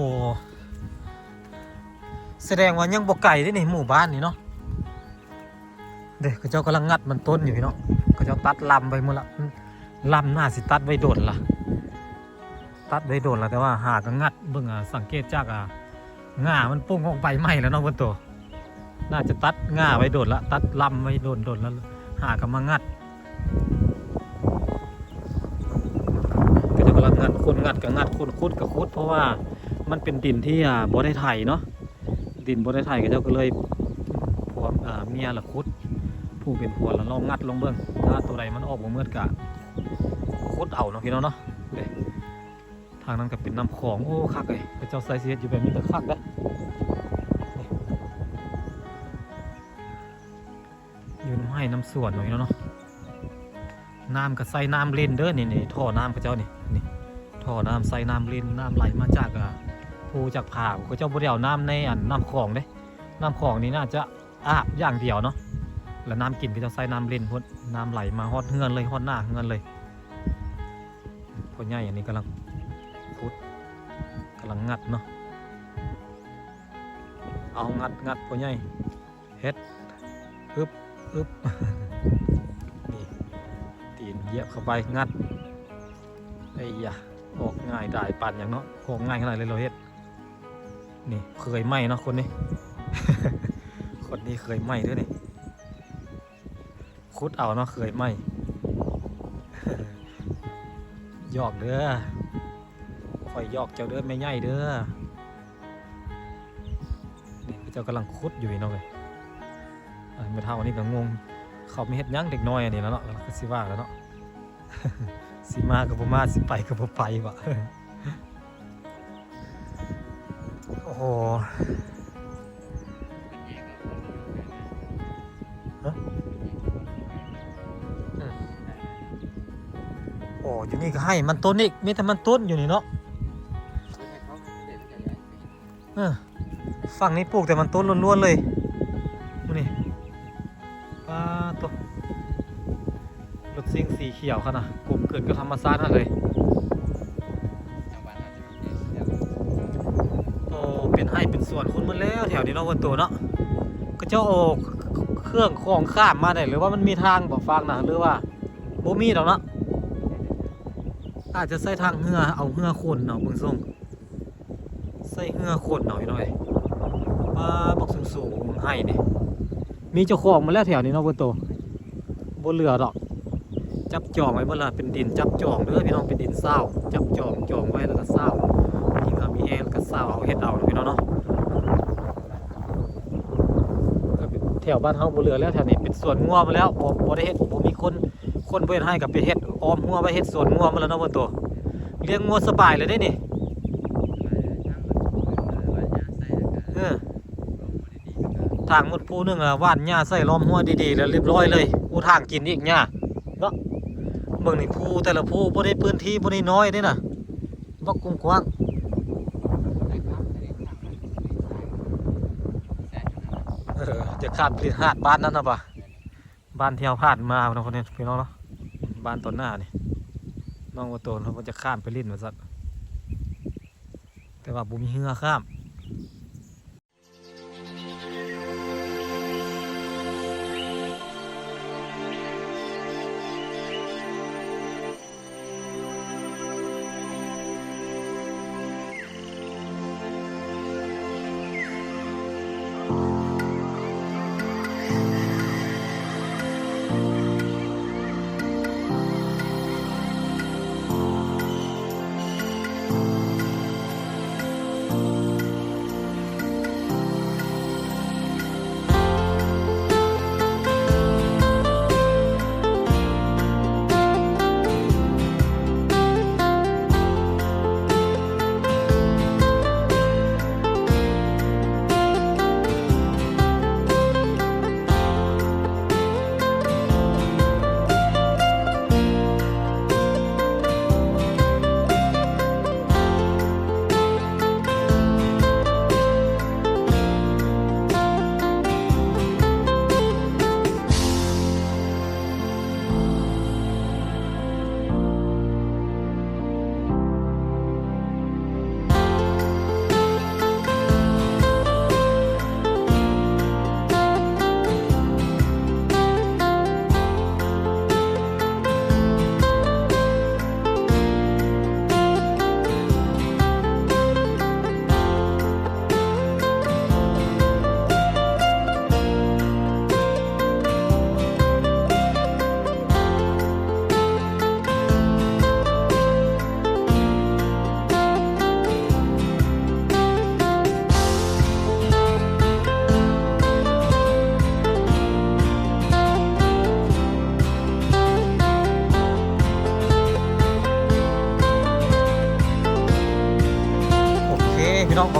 ສະແດງວ່າຍັງບໍ່ໄກເດ້ນີ້ ໝູ່ບ້ານນີ້ເນາະ. ເດ້ ເຂົາເຈົ້າກຳລັງງັດມັນຕົ້ນຢູ່ພີ່ນ້ອງ. ເຂົາເຈົ້າຕັດລຳໄວ້ໝົດລະ ລຳໜ້າຊິຕັດໄວ້ດົນລະ ຕັດໄວ້ດົນລະ ແຕ່ວ່າຫາກໍງັດເບິ່ງ ອາ ສັງເກດຈາກ ອາ ງ່າມັນປຸ້ງອອກໃບໃໝ່ແລ້ວເນາະ ເບິ່ງໂຕ. ໜ້າຈະຕັດງ່າໄວ້ດົນລະ ຕັດລຳໄວ້ດົນໆ ລະ ຫາກໍມາງັດ. ກໍເຈົ້າກຳລັງງັດ ຄົນງັດກໍງັດ ຄົນຂຸດກໍຂຸດ ເພາະວ່າມັນເປັນດິນທີ່ ອາ ບໍ່ໄດ້ໄຖເນາະ ດິນບໍ່ໄດ້ໄຖ ເຂົາເຈົ້າກໍເລີຍ ຜົວ ອາ ເມຍລະຂຸດ ຜູ້ເປັນຜົວລະລອງງັດລອງເບິ່ງ ຖ້າໂຕໃດມັນອອກບໍ່ໝົດກະຂຸດເອົາເນາະ ພີ່ນ້ອງເນາະ. ເດ້ ທາງນັ້ນກໍເປັນນ້ຳຂອງ. ໂອ້ ຄັກເອີຍ ເຂົາເຈົ້າໃສ່ຊິເຮັດຢູ່ແບບນີ້ກໍຄັກເດ້ ຢູ່ນຳໄຮ່ນຳສວນເນາະ ພີ່ນ້ອງເນາະ. ນ້ຳກໍໃສ່ນ້ຳລິນເດີ ນີ້ໆ ທໍ່ນ້ຳເຂົາເຈົ້ານີ້ ນີ້ ທໍ່ນ້ຳໃສ່ນ້ຳລິນ ນ້ຳໄຫຼມາຈາກ ອາ ພູຈາກຜາ. ເຂົາເຈົ້າບໍ່ໄດ້ເອົານ້ຳໃນອັນນ້ຳຂອງເດ້ ນ້ຳຂອງນີ້ໜ້າຈະອາບຢ່າງດຽວເນາະ ແລ້ວນ້ຳກິນເຂົາເຈົ້າໃສ່ນ້ຳລິນພຸ້ນ ນ້ຳໄຫຼມາຮອດເຮືອນເລີຍ ຮອດໜ້າເຮືອນເລີຍ. ພໍ່ໃຫຍ່ອັນນີ້ກຳລັງຂຸດ ກຳລັງງັດເນາະ. ເອົາ ງັດ ງັດ ພໍ່ໃຫຍ່ ເຮັດ ອຶບ ອຶບ ນີ້ ຕີນຢຽບເຂົ້າໄປ ງັດ. ໄອ້ຢາ ອອກງ່າຍດາຍປານຫຍັງເນາະ ອອກງ່າຍຂະໜາດເລີຍ ລາວເຮັດ. ນີ້ເຂີຍໃໝ່ເນາະ ຄົນນີ້ ຄົນນີ້ເຂີຍໃໝ່ເດີນີ້. ຂຸດເອົາເນາະ ເຂີຍໃໝ່ ຢອກເດີ ຂ້ອຍຢອກເຈົ້າເດີ ແມ່ໃຫຍ່ເດີ. ນີ້ເຂົາເຈົ້າກຳລັງຂຸດຢູ່ພີ່ນ້ອງເອີຍ. ອາ ແມ່ເຖົ້ານີ້ກໍງົງ ເຂົາມາເຮັດຫຍັງເດັກນ້ອຍອັນນີ້ລະເນາະ ກໍຊິວ່າລະເນາະ. ຊິມາກໍບໍ່ມາ ຊິໄປກໍບໍ່ໄປ ຫວາ. ໂອ້ໂຫ ຮະ ອືມ ໂອ້ ຢູ່ນີ້ກໍໄຮ່ມັນຕົ້ນອີກ ມີແຕ່ມັນຕົ້ນຢູ່ນີ້ເນາະ. ເອີ ຝັ່ງນີ້ປູກແຕ່ມັນຕົ້ນລ້ວນໆ ເລີຍ ນີ້ ປາໂຕ ລົດຊິງສີຂຽວຂະໜາດ ກົມກືນກັບທຳມະຊາດຫັ້ນເລີຍ. ໂອ້ ເປັນໄຮ່ເປັນສວນຄົນໝົດແລ້ວແຖວນີ້ເນາະ ເວີນໂຕເນາະ. ເຂົາເຈົ້າເອົາເຄື່ອງຂອງຂ້າມມາໄດ້ ຫຼືວ່າມັນມີທາງບໍ່ຟາກນະ ຫຼືວ່າບໍ່ມີດອກເນາະ. ອາດຈະໃຊ້ທາງເຮືອ ເອົາເຮືອຂົນເອົາເບິ່ງຊົງ. ໃສ່ເຮືອຂົນເອົາ ພີ່ນ້ອງເອີຍ. ປາ ບັກສູງໆ ໄຮ່ນີ້ ມີເຈົ້າຂອງໝົດແລ້ວແຖວນີ້ເນາະ ເວີນໂຕ. ບໍ່ເຫຼືອດອກ ຈັບຈອງໄວ້ເບິດລະ ເປັນດິນຈັບຈອງເດີພີ່ນ້ອງ ເປັນດິນເຊົ່າ ຈັບຈອງ ຈອງໄວ້ແລ້ວກໍເຊົ່າ ມີເຫື່ອມີແຮງກໍເຊົ່າເອົາ ເຮັດເອົາເນາະ ພີ່ນ້ອງເນາະ. ແຖວບ້ານເຮົາບໍ່ເຫຼືອແລ້ວ ແຖວນີ້ເປັນສວນງົວໝົດແລ້ວ ບໍ່ ບໍ່ໄດ້ເຮັດ ບໍ່ມີຄົນ ຄົນບໍ່ເຮັດໄຮ່ກໍໄປເຮັດອ້ອມຮົ້ວໄວ້ ເຮັດສວນງົວໝົດແລ້ວເນາະ ເວີນໂຕ. ລ້ຽງງົວສະບາຍເລີຍເດ້ນີ້ ເອີ. ທາງໝົດພູໜຶ່ງ ອາ ຫວ່ານຫຍ້າໃສ່ລ້ອມຮົ້ວດີໆ ແລ້ວລຽບຮ້ອຍເລີຍ. ໂອ້ ທາງກິນອີກຫຍ້າເນາະ. ເບິ່ງນີ້ ພູແຕ່ລະພູບໍ່ໄດ້ພື້ນທີ່ບໍ່ໄດ້ນ້ອຍເດ້ນະ ບັກກວ້າງໆ. ເອີ ຈະຂ້າມໄປຫາດບ້ານນັ້ນນະ ບ້ານທີ່ເຮົາຜ່ານມາເນາະ ພີ່ນ້ອງເນາະ. ບ້ານຕອນໜ້ານີ້ ນ້ອງໂອໂຕນເພິ່ນວ່າຈະຂ້າມໄປຫຼິ້ນວ່າຊັ້ນ ແຕ່ວ່າບໍ່ມີເຮືອຂ້າມ.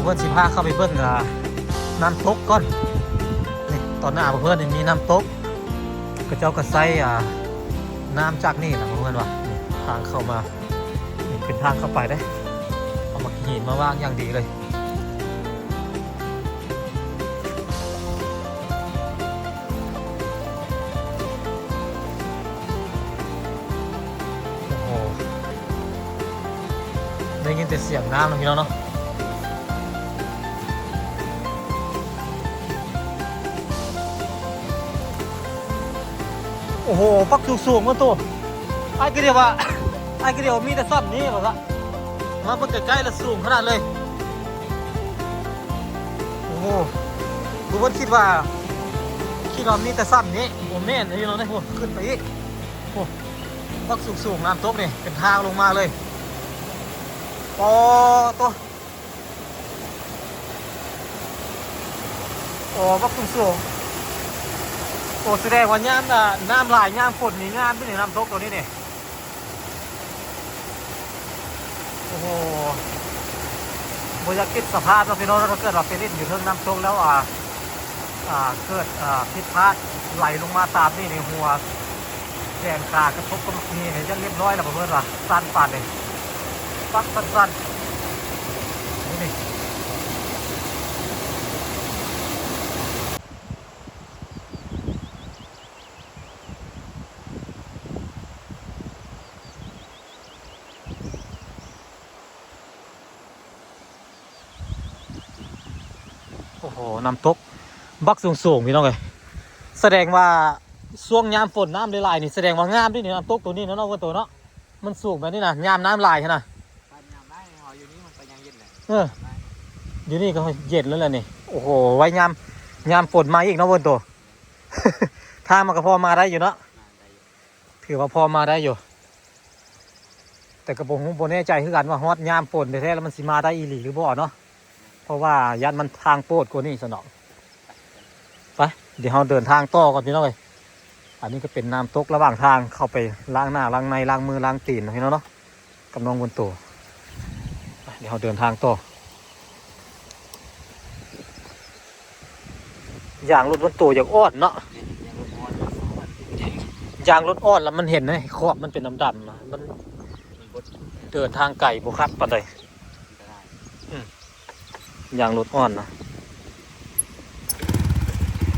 ເພິ່ນຊິພາເຂົ້າໄປເບິ່ງ ອ່າ ນ້ຳຕົກກ່ອນ. ນີ້ ຕໍ່ໜ້າພວກເພິ່ນນີ້ມີນ້ຳຕົກ ເຂົາເຈົ້າກໍໃຊ້ ອ່າ ນ້ຳຈາກນີ້ນະ ພວກເພິ່ນວ່າ. ນີ້ທາງເຂົ້າມາ ນີ້ເປັນທາງເຂົ້າໄປເດ້ ເອົາໝາກຫີນມາວາງຢ່າງດີເລີຍ. ໂອ້ໂຫ ໄດ້ຍິນແຕ່ສຽງນ້ຳເນາະ ພີ່ນ້ອງເນາະ. ໂອ້ໂຫ ບັກສູງໆ ເບິ່ງໂຕ. ອ້າຍກໍດຽວວ່າ ອ້າຍກໍດຽວວ່າມີແຕ່ສ່ຳນີ້ວ່າຊະ. ມາເບິ່ງໃກ້ໆ ລະສູງຂະໜາດເລີຍ. ໂອ້ໂຫ ຄືເພິ່ນຄິດວ່າ ຄິດວ່າມີແຕ່ສ່ຳນີ້ ບໍ່ແມ່ນເດ້ພີ່ນ້ອງເດ້. ໂອ້ ຂຶ້ນໄປອີກ ໂອ້ ບັກສູງໆ ນ້ຳຕົກນີ້ ເປັນທາງລົງມາເລີຍ. ປາໂຕ ໂອ້ ບັກສູງໆ. ໂອ້ ສະແດງວ່າຍາມ ອ່າ ນ້ຳຫຼາຍ ຍາມຝົນນີ້ງາມເດ້ນີ້ ນ້ຳຕົກໂຕນີ້ນີ້. ໂອ້ໂຫ ບໍ່ຢາກຄິດສະພາບເນາະ ພີ່ນ້ອງເນາະ. ຖ້າເກີດວ່າໄປຫຼິ້ນຢູ່ເທິງນ້ຳຕົກແລ້ວ ອ່າ ອ່າ ເກີດ ອ່າ ຜິດພາດ ໄຫຼລົງມາຕາມນີ້ໃນຫົວ ແຂນຂາກະທົບກັບໝາກຫີນນີ້ ຍັງຮຽບຮ້ອຍແລ້ວບໍ່ເບີດວ່າ ສັ່ນປານນີ້ ປັກສັ່ນໆ ນີ້. ໂອ້ໂຫ ນ້ຳຕົກບັກສູງໆ ພີ່ນ້ອງເອີຍ. ສະແດງວ່າຊ່ວງຍາມຝົນນ້ຳຫຼາຍໆ ນີ້ ສະແດງວ່າງາມເດ້ນີ້ ນ້ຳຕົກໂຕນີ້ເນາະ ເນາະ ເວີນໂຕເນາະ. ມັນສູງແບບນີ້ນະ ຍາມນ້ຳຫຼາຍຫັ້ນນະ. ຍາມຫຼາຍເຮົາຢູ່ນີ້ມັນກໍຍັງເຢັນແຫຼະ. ເອີ ຢູ່ນີ້ກໍເຢັນແລ້ວແຫຼະນີ້. ໂອ້ໂຫ ໄວ້ຍາມ ຍາມຝົນມາອີກເນາະ ເວີນໂຕ. ທາງມັນກໍພໍມາໄດ້ຢູ່ເນາະ ມາໄດ້ຢູ່ ຖືວ່າພໍມາໄດ້ຢູ່ ແຕ່ກໍບໍ່ຮູ້ ບໍ່ແນ່ໃຈຄືກັນວ່າຮອດຍາມຝົນແທ້ໆ ແລ້ວມັນຊິມາໄດ້ອີ່ຫຼີຫຼືບໍ່ເນາະ. ເພາະວ່າຢ້ານມັນທາງໂປດກວ່ານີ້ຊັ້ນເນາະ. ໄປ ດຽວເຮົາເດີນທາງຕໍ່ກ່ອນ ພີ່ນ້ອງເອີຍ. ອັນນີ້ກໍເປັນນ້ຳຕົກລະຫວ່າງທາງເຂົ້າໄປລ້າງໜ້າລ້າງໃນ ລ້າງມືລ້າງຕີນເນາະ ພີ່ນ້ອງເນາະ ກັບນ້ອງເວີນໂຕ. ໄປ ດຽວເຮົາເດີນທາງຕໍ່. ຢາງລົດມັນໂຕຢາກອ່ອນເນາະ ແມ່ນ ຢາງລົດອ່ອນ ຢາງລົດອ່ອນແລ້ວມັນເຫັນເດ້ ຂອບມັນເປັນດຳໆນະ ມັນ ມັນບົດ ເດີນທາງໄກບໍ່ຄັກປານໃດ ອັນຕະລາຍ ອືມ ຢາງລົດອ່ອນນະ.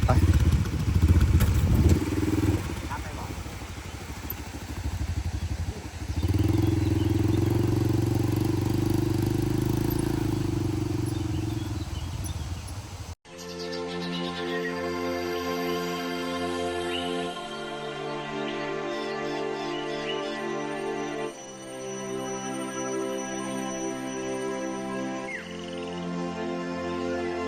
ໄປ. ໂ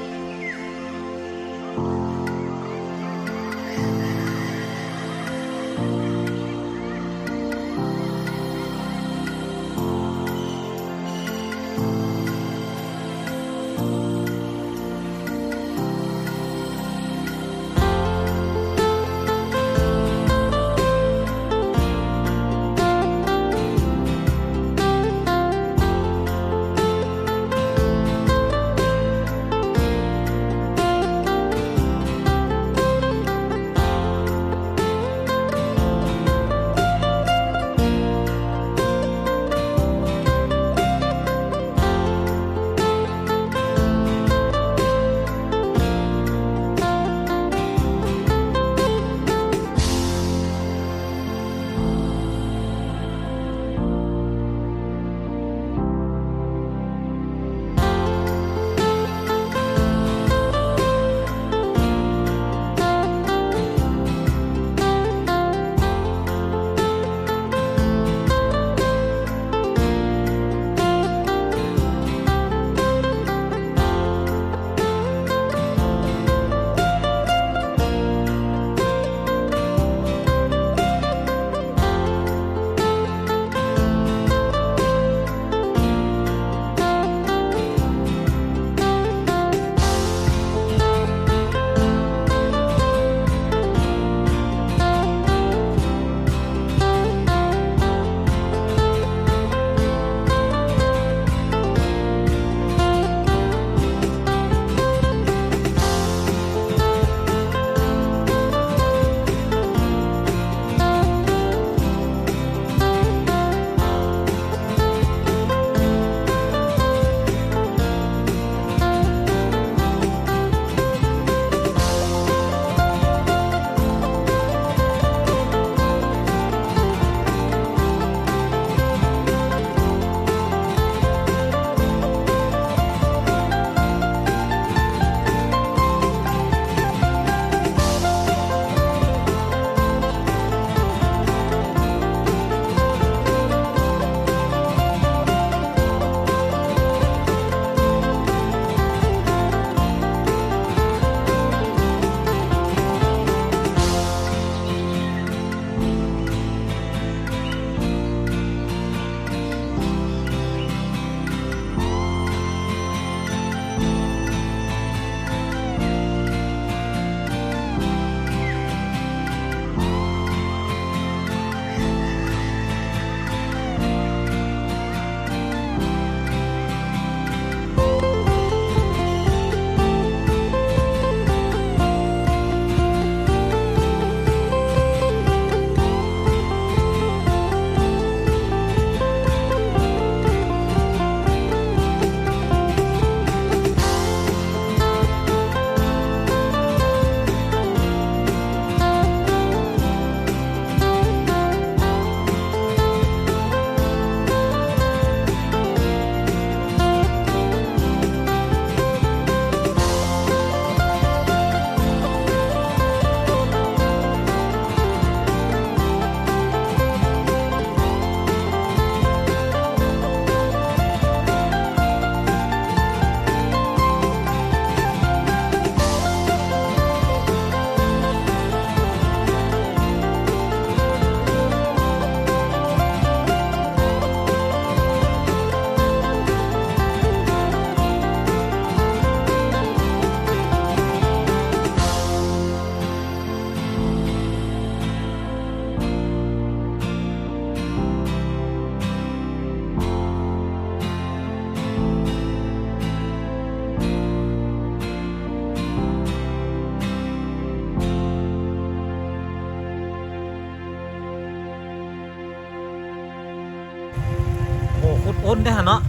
ຂຸດອຸ່ນເດ້ຫັ້ນເນາະ.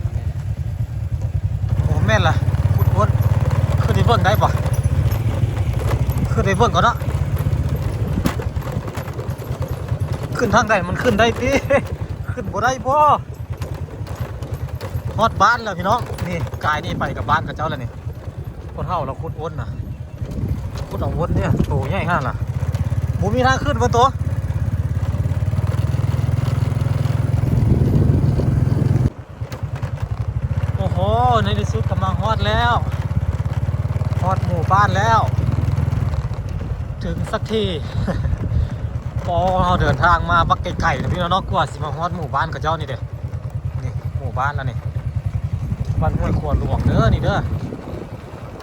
ໂອ້ ແມ່ນລະ ຂຸດອຸ່ນ. ຂຶ້ນໄປເບິ່ງໄດ້ບໍ່? ຂຶ້ນໄປເບິ່ງກ່ອນເນາະ. ຂຶ້ນທາງໃດມັນຂຶ້ນໄດ້ຕິ? ຂຶ້ນບໍ່ໄດ້ບໍ່? ຮອດບ້ານແລ້ວພີ່ນ້ອງ. ນີ້ ກາຍນີ້ໄປກັບບ້ານເຂົາເຈົ້າແລ້ວນີ້. ຄົນເຮົາລາວຂຸດອຸ່ນນະ ຂຸດເອົາອຸ່ນເດ້ ໂຕໃຫຍ່ຂະໜາດລະ ບໍ່ມີທາງຂຶ້ນເບິ່ງໂຕ. ໂອ້ໂຫ ໃນທີ່ສຸດກໍມາຮອດແລ້ວ ຮອດໝູ່ບ້ານແລ້ວ ເຖິງສັກທີ. ໂອ້ ເຮົາເດີນທາງມາບັກໄກໆນະພີ່ນ້ອງເນາະ ກວ່າຊິມາຮອດໝູ່ບ້ານເຂົາເຈົ້ານີ້ເດ້. ນີ້ໝູ່ບ້ານລະນີ້ ບ້ານຫ້ວຍຂົວຫຼວງເດີ ນີ້ເດີ.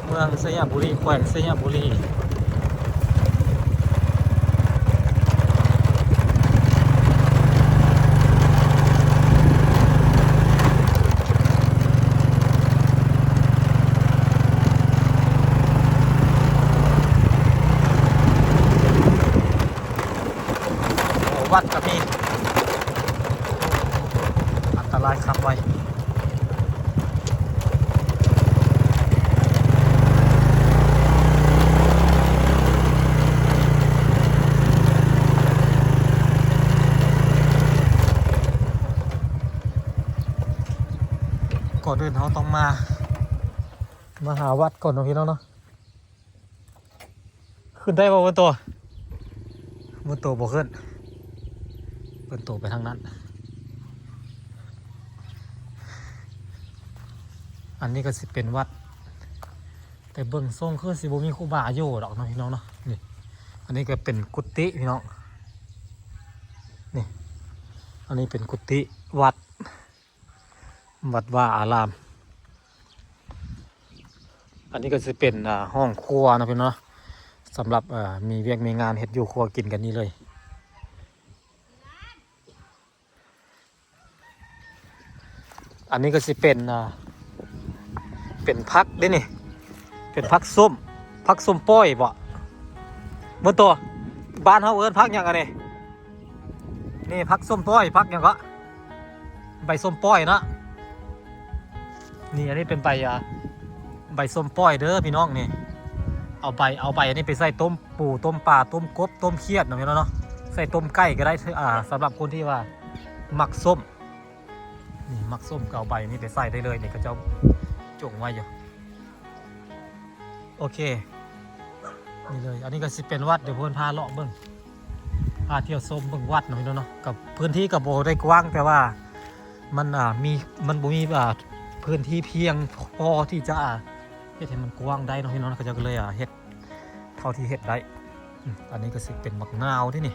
ເມືອງໄຊຍະບູລີ ແຂວງໄຊຍະບູລີ. ໂອ້ ວັດກໍມີ ອັນຕະລາຍຄັກໄວ. ກ່ອນອື່ນເຮົາຕ້ອງມາ ມາຫາວັດກ່ອນເນາະ ພີ່ນ້ອງເນາະ. ຂຶ້ນໄດ້ບໍ່ເບິ່ງໂຕ? ເບິ່ງໂຕບໍ່ຂຶ້ນ ເບິ່ງໂຕໄປທາງນັ້ນ. ອັນນີ້ກໍຊິເປັນວັດ ແຕ່ເບິ່ງຊົງຄືຊິບໍ່ມີຄູບາຢູ່ດອກເນາະ ພີ່ນ້ອງເນາະ. ນີ້ ອັນນີ້ກໍເປັນກຸຕິພີ່ນ້ອງ ນີ້ ອັນນີ້ເປັນກຸຕິວັດ ວັດວາອາລາມ. ອັນນີ້ກໍຊິເປັນ ອ່າ ຫ້ອງຄົວເນາະພີ່ນ້ອງເນາະ ສຳລັບ ເອີ ມີວຽກມີງານເຮັດຢູ່ຄົວກິນກັນນີ້ເລີຍ. ອັນນີ້ກໍຊິເປັນ ອ່າ ເປັນຜັກເດ້ນີ້ ເປັນຜັກສົ້ມ ຜັກສົ້ມປ້ອຍບໍ? ບໍ່ໂຕ ບ້ານເຮົາເອີ້ນຜັກຫຍັງອັນນີ້? ນີ້ຜັກສົ້ມປ້ອຍ ຜັກຫຍັງເກາະ? ໃບສົ້ມປ້ອຍເນາະ. ນີ້ ອັນນີ້ເປັນໃບ ອ່າ ໃບສົ້ມປ້ອຍເດີພີ່ນ້ອງ. ນີ້ ເອົາໃບ ເອົາໃບອັນນີ້ໄປໃສ່ຕົ້ມປູ ຕົ້ມປາ ຕົ້ມກົບ ຕົ້ມຂຽດເນາະພີ່ນ້ອງເນາະ ໃສ່ຕົ້ມໄກ່ກໍໄດ້ ອ່າ ສຳລັບຄົນທີ່ວ່າມັກສົ້ມ. ນີ້ ມັກສົ້ມກໍເອົາໃບນີ້ໄປໃສ່ໄດ້ເລີຍ ນີ້ເຂົາເຈົ້າຈົງໄວ້ຢູ່. ໂອເຄ ນີ້ເລີຍ ອັນນີ້ກໍຊິເປັນວັດ ດຽວເພິ່ນພາເລາະເບິ່ງ ພາທ່ຽວຊົມເບິ່ງວັດເນາະ ພີ່ນ້ອງເນາະ. ກັບພື້ນທີ່ກໍບໍ່ໄດ້ກວ້າງ ແຕ່ວ່າມັນ ອ່າ ມີ ມັນບໍ່ມີ ອ່າ ພື້ນທີ່ພຽງພໍທີ່ຈະ ອ່າ ເຮັດໃຫ້ມັນກວ້າງໄດ້ເນາະ ພີ່ນ້ອງເນາະ. ເຂົາເຈົ້າກໍເລີຍ ອ່າ ເຮັດເທົ່າທີ່ເຮັດໄດ້. ອືມ ອັນນີ້ກໍຊິເປັນໝາກນາວເດ້ນີ້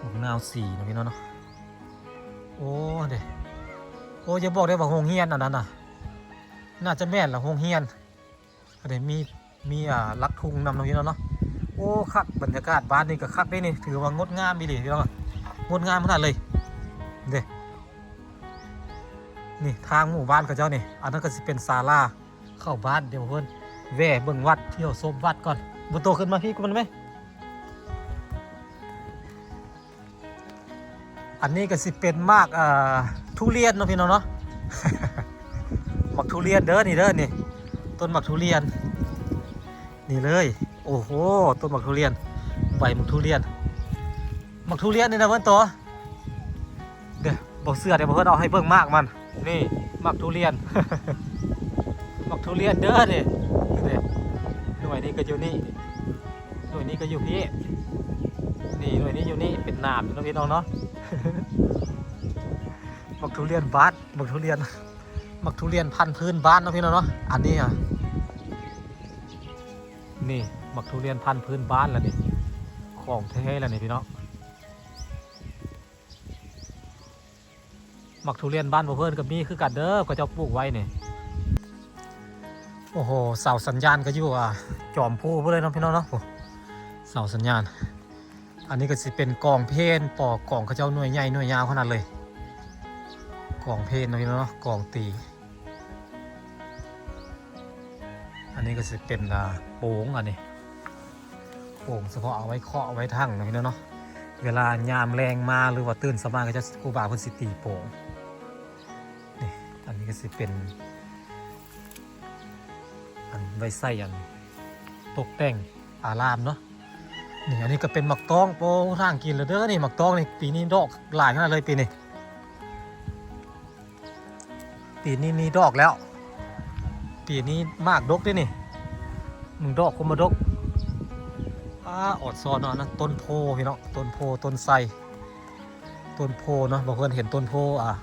ໝາກນາວສີເນາະ ພີ່ນ້ອງເນາະ. ໂອ້ ເດ້ ໂອ້ ຢ່າບອກໄດ້ວ່າໂຮງຮຽນອັນນັ້ນນະ ໜ້າຈະແມ່ນລະ ໂຮງຮຽນ. ອັນນີ້ມີ ມີ ອ່າ ຫຼັກທຸງນຳເນາະ ພີ່ນ້ອງເນາະ. ໂອ້ ຄັກ ບັນຍາກາດບ້ານນີ້ກໍຄັກເດ້ນີ້ ຖືວ່າງົດງາມອີ່ຫຼີ ພີ່ນ້ອງ ງົດງາມຂະໜາດເລີຍເດ້. ນີ້ທາງໝູ່ບ້ານເຂົາເຈົ້ານີ້ ອັນນັ້ນກໍຊິເປັນສາລາເຂົ້າບ້ານ. ດຽວເພິ່ນແວ່ເບິ່ງວັດ ທ່ຽວຊົມວັດກ່ອນ. ບໍ່ໂຕ ຂຶ້ນມາພີ້ກ່ອນໄດ້ໄໝ? ອັນນີ້ກໍຊິເປັນໝາກ ເອີ ທຸລຽນເນາະ ພີ່ນ້ອງເນາະ. ໝາກທຸລຽນເດີ ນີ້ເດີ ນີ້ ຕົ້ນໝາກທຸລຽນ ນີ້ເລີຍ. ໂອ້ໂຫ ຕົ້ນໝາກທຸລຽນ ໃບໝາກທຸລຽນ ໝາກທຸລຽນນີ້ນະເພິ່ນໂຕ ເດີ ບໍ່ເຊື່ອ ດຽວເພິ່ນເອົາໃຫ້ເບິ່ງໝາກມັນ. ນີ້ໝາກທຸລຽນ ໝາກທຸລຽນເດີນີ້ ນີ້ ໜ່ວຍນີ້ກໍຢູ່ນີ້ ໜ່ວຍນີ້ກໍຢູ່ພີ້ ນີ້ ໜ່ວຍນີ້ຢູ່ນີ້ ເປັນໜາມເນາະ ພີ່ນ້ອງເນາະ. ໝາກທຸລຽນບ້ານ ໝາກທຸລຽນ ໝາກທຸລຽນພັນພື້ນບ້ານເນາະ ພີ່ນ້ອງເນາະ. ອັນນີ້ ອ່າ ນີ້ໝາກທຸລຽນພັນພື້ນບ້ານລະນີ້ ຂອງແທ້ລະນີ້ ພີ່ນ້ອງ. ໝາກທຸລຽນບ້ານພວກເພິ່ນກໍມີຄືກັນເດີ ເຂົາເຈົ້າປູກໄວ້ນີ້. ໂອ້ໂຫ ເສົາສັນຍານກໍຢູ່ ອ່າ ຈອມພູພຸ້ນເລີຍເນາະ ພີ່ນ້ອງເນາະ. ໂອ້ ເສົາສັນຍານ ອັນນີ້ກໍຊິເປັນກອງເພນ ປອກອງເຂົາເຈົ້າໜ່ວຍໃຫຍ່ໜ່ວຍຍາວຂະໜາດເລີຍ ກອງເພນເນາະ ພີ່ນ້ອງເນາະ ກອງຕີ. ອັນນີ້ກໍຊິເປັນ ອ່າ ໂປງ ອັນນີ້ໂປງສະເພາະເອົາໄວ້ເຄາະເອົາໄວ້ຖັງເນາະ ພີ່ນ້ອງເນາະ. ເວລາຍາມແລງມາ ຫຼືວ່າຕື່ນເຊົ້າມາ ເຂົາເຈົ້າ ຄູບາເພິ່ນຊິຕີໂປງ. ນີ້ກໍຊິເປັນອັນໄວ້ໃສ່ອັນຕົກແຕ່ງອາລາມເນາະ. ນີ້ ອັນນີ້ກໍເປັນໝາກຕອງ. ໂອ້ ທາງກິນແລ້ວເດີນີ້. ໝາກຕອງນີ້ປີນີ້ດອກຫຼາຍຂະໜາດເລີຍປີນີ້. ປີນີ້ມີດອກແລ້ວ. ປີນີ້ໝາກດົກເດ້ນີ້. ໜຶ່ງດອກຄົມມາດົກ. ອາ ອອດຊອນເນາະ. ອັນນັ້ນຕົ້ນໂພພີ່ນ້ອງ, ຕົ້ນໂພ ຕົ້ນໄຊ ຕົ້ນໂພເນາະ. ບ່າວເພື່ອນເຫັນຕົ້ນໂພ ອາ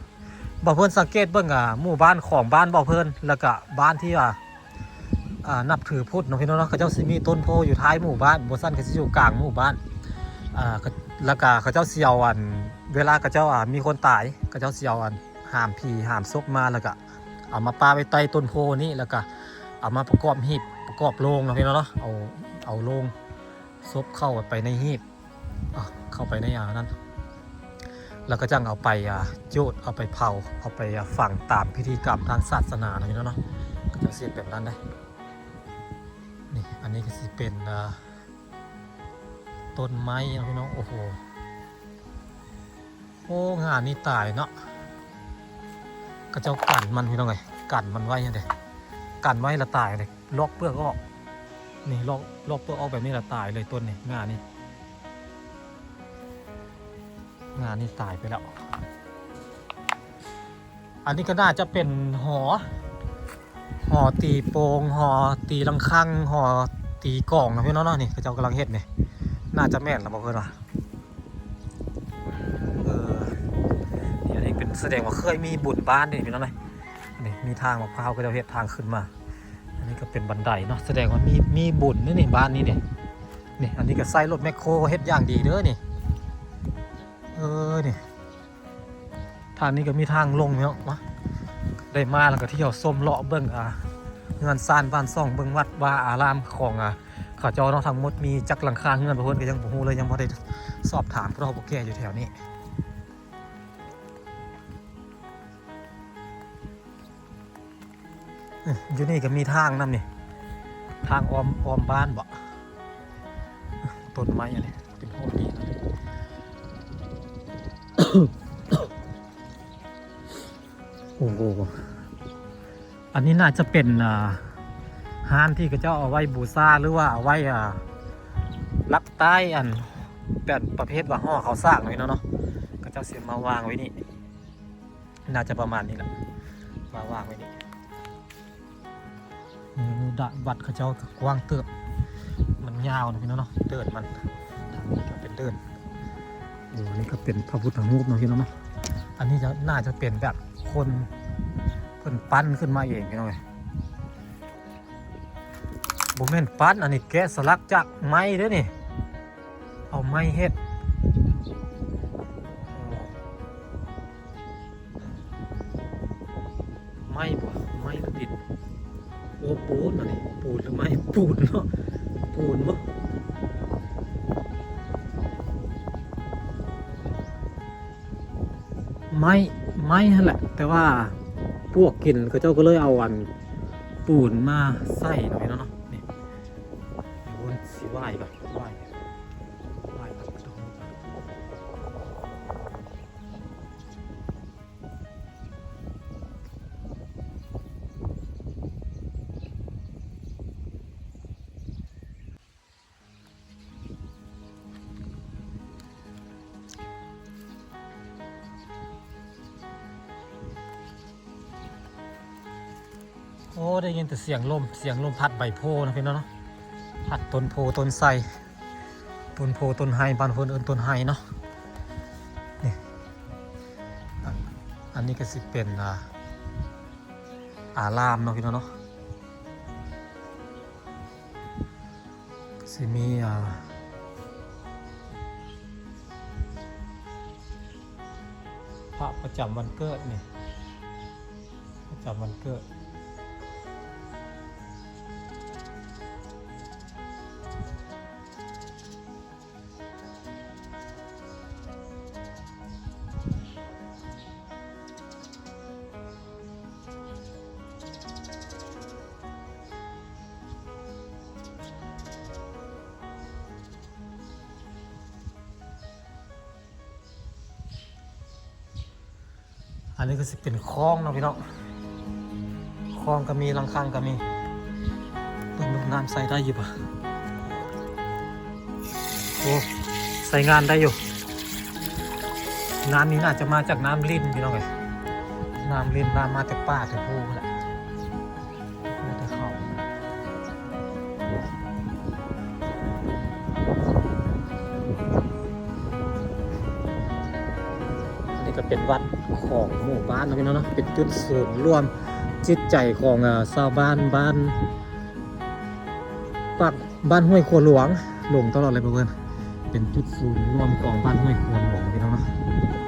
ບ່າວເພື່ອນສັງເກດເບິ່ງ ອາ ໝູ່ບ້ານຂອງບ້ານບ່າວເພື່ອນ ແລ້ວກະບ້ານທີ່ວ່າ ອາ ນັບຖືພຸດເນາະພີ່ນ້ອງເນາະ, ເຂົາເຈົ້າຊິມີຕົ້ນໂພຢູ່ທ້າຍໝູ່ບ້ານ, ບໍ່ຊັ້ນກໍຊິຢູ່ກາງໝູ່ບ້ານ. ອາ ແລ້ວກະເຂົາເຈົ້າຊິເອົາອັນ ເວລາເຂົາເຈົ້າ ອາ ມີຄົນຕາຍ ເຂົາເຈົ້າຊິເອົາອັນຫາມຜີຫາມສົບມາ ແລ້ວກະເອົາມາປະໄວ້ໃຕ້ຕົ້ນໂພນີ້ ແລ້ວກະເອົາມາປະກອບຮີບ ປະກອບໂລງເນາະພີ່ນ້ອງເນາະ. ເອົາ ເອົາໂລງສົບເຂົ້າໄປໃນຮີບ ອາ ເຂົ້າໄປໃນ ອາ ນັ້ນ ແລ້ວກໍຈັ່ງເອົາໄປ ອາ ຈູດ ເອົາໄປເຜົາ ເອົາໄປ ອາ ຝັງຕາມພິທີກຳທາງສາສະໜານະພີ່ນ້ອງເນາະ. ເຂົາເຈົ້າຊິເຮັດແບບນັ້ນເດ້. ນີ້ ອັນນີ້ກໍຊິເປັນ ອາ ຕົ້ນໄມ້ນະພີ່ນ້ອງ. ໂອ້ໂຫ ໂອ້ ງານີ້ຕາຍເນາະ. ເຂົາເຈົ້າກັນມັນພີ່ນ້ອງເອີຍ, ກັນມັນໄວ້ຫັ້ນເດ້, ກັນໄວ້ລະຕາຍເດ້. ລອກເປືອກອອກ. ນີ້ ລອກ ລອກເປືອກອອກແບບນີ້ລະຕາຍເລີຍຕົ້ນນີ້. ງານີ້ ງານີ້ຕາຍໄປແລ້ວ. ອັນນີ້ກໍໜ້າຈະເປັນຫໍ ຫໍຕີໂປ່ງ ຫໍຕີລະຄັງ ຫໍຕີກອງນະພີ່ນ້ອງເນາະ. ນີ້ເຂົາເຈົ້າກຳລັງເຮັດນີ້ ໜ້າຈະແມ່ນລະບໍ່ເພິ່ນວ່າ. ເອີ ນີ້ ອັນນີ້ເປັນສະແດງວ່າເຄີຍມີບຸນບ້ານເດ້ພີ່ນ້ອງເອີຍ. ນີ້ມີທາງມະພ້າວ ເຂົາເຈົ້າເຮັດທາງຂຶ້ນມາ. ອັນນີ້ກໍເປັນບັນໄດເນາະ ສະແດງວ່າມີ ມີບຸນເດ້ນີ້ ບ້ານນີ້ນີ້. ນີ້ ອັນນີ້ກໍໃຊ້ລົດແມັກໂຄເຮັດຢ່າງດີເດີນີ້. ເອີ ນີ້ ທາງນີ້ກໍມີທາງລົງເນາະ. ມາ ໄດ້ມາແລ້ວກໍທ່ຽວຊົມເລາະເບິ່ງ ອາ ເຮືອນຊານບ້ານຊ່ອງ ເບິ່ງວັດວາອາລາມຂອງ ອາ ເຂົາເຈົ້າເນາະ. ທັງໝົດມີຈັກຫຼັງຄາເຮືອນ ພວກເພິ່ນກໍຍັງບໍ່ຮູ້ເລີຍ, ຍັງບໍ່ໄດ້ສອບຖາມຜູ້ເຖົ້າຜູ້ແກ່ຢູ່ແຖວນີ້. ອື ຢູ່ນີ້ກໍມີທາງນຳນີ້ ທາງອ້ອມ ອ້ອມບ້ານບໍ? ຕົ້ນໄມ້ອັນນີ້ເປັນໂຮດດີເນາະ. ໂອ້ໂຫ ອັນນີ້ໜ້າຈະເປັນ ອ່າ ຮ້ານທີ່ເຂົາເຈົ້າເອົາໄວ້ບູຊາ ຫຼືວ່າເອົາໄວ້ ອ່າ ຮັບໃຕ້ ອັນ ແບບປະເພດວ່າຫໍ່ເຂົ້າສາກເນາະ ເນາະ ເຂົາເຈົ້າຊິມາວາງໄວ້ນີ້. ໜ້າຈະປະມານນີ້ແຫຼະ ມາວາງໄວ້ນີ້. ເອີ ດາດວັດເຂົາເຈົ້າກໍກວ້າງເຕີບ ມັນຍາວນະພີ່ນ້ອງເນາະ ເດີ່ນມັນ ທາງນີ້ກໍເປັນເດີ່ນ. ໂອ້ ນີ້ກໍເປັນພະພຸດທະຮູບເນາະພີ່ນ້ອງເນາະ. ອັນນີ້ຈະ ໜ້າຈະເປັນແບບຄົນເພິ່ນປັ້ນຂຶ້ນມາເອງພີ່ນ້ອງເອີຍ. ບໍ່ແມ່ນປັ້ນ ອັນນີ້ແກະສະຫຼັກຈາກໄມ້ເດ້ນີ້ ເອົາໄມ້ເຮັດ. ໄມ້ບໍ່ ໄມ້ຫຼືດິນ? ໂອ້ ປູນ ອັນນີ້ປູນຫຼືໄມ້? ປູນເນາະ ປູນບໍ່? ໄມ້ ໄມ້ຫັ້ນແຫຼະ ແຕ່ວ່າປວກກິນ ເຂົາເຈົ້າກໍເລີຍເອົາອັນປູນມາໃສ່ເນາະ ພີ່ນ້ອງເນາະ. ນີ້ ດຽວຊິໄຫວ້ກ່ອນ ໄຫວ້ ໄຫວ້ ໂອ້ ໄດ້ຍິນແຕ່ສຽງລົມ ສຽງລົມພັດໃບໂພນະພີ່ນ້ອງເນາະ ພັດຕົ້ນໂພຕົ້ນໄຊ ຕົ້ນໂພຕົ້ນໄຮ ບ້ານເພິ່ນເອີ້ນຕົ້ນໄຮເນາະ. ນີ້ ອັນ ອັນນີ້ກໍຊິເປັນ ອ່າ ອາລາມເນາະ ພີ່ນ້ອງເນາະ. ຊິມີ ອ່າ ພະປະຈຳວັນເກີດນີ້ ປະຈຳວັນເກີດ. ອັນນີ້ກໍຊິເປັນຄອງເນາະ ພີ່ນ້ອງ. ຄອງກໍມີ ລຳຄາງກໍມີ. ເບິ່ງດູນ້ຳໃຊ້ໄດ້ຢູ່ບໍ່? ໂອ້ ໃຊ້ງານໄດ້ຢູ່. ນ້ຳນີ້ໜ້າຈະມາຈາກນ້ຳລິນພີ່ນ້ອງເອີຍ. ນ້ຳລິນ ນ້ຳມາແຕ່ປ່າແຕ່ພູພຸ້ນແຫຼະ. ອັນນີ້ກໍເປັນວັດຂອງໝູ່ບ້ານເນາະ ພີ່ນ້ອງເນາະ, ເປັນຈຸດສູນລວມຈິດໃຈຂອງ ເອີ ຊາວບ້ານ ບ້ານປາກ ບ້ານຫ້ວຍຂົວຫຼວງ. ຫຼົງຕະຫຼອດເລີຍເພື່ອນໆ, ເປັນຈຸດສູນລວມຂອງບ້ານຫ້ວຍຂົວຫຼວງ ພີ່ນ້ອງເນາະ.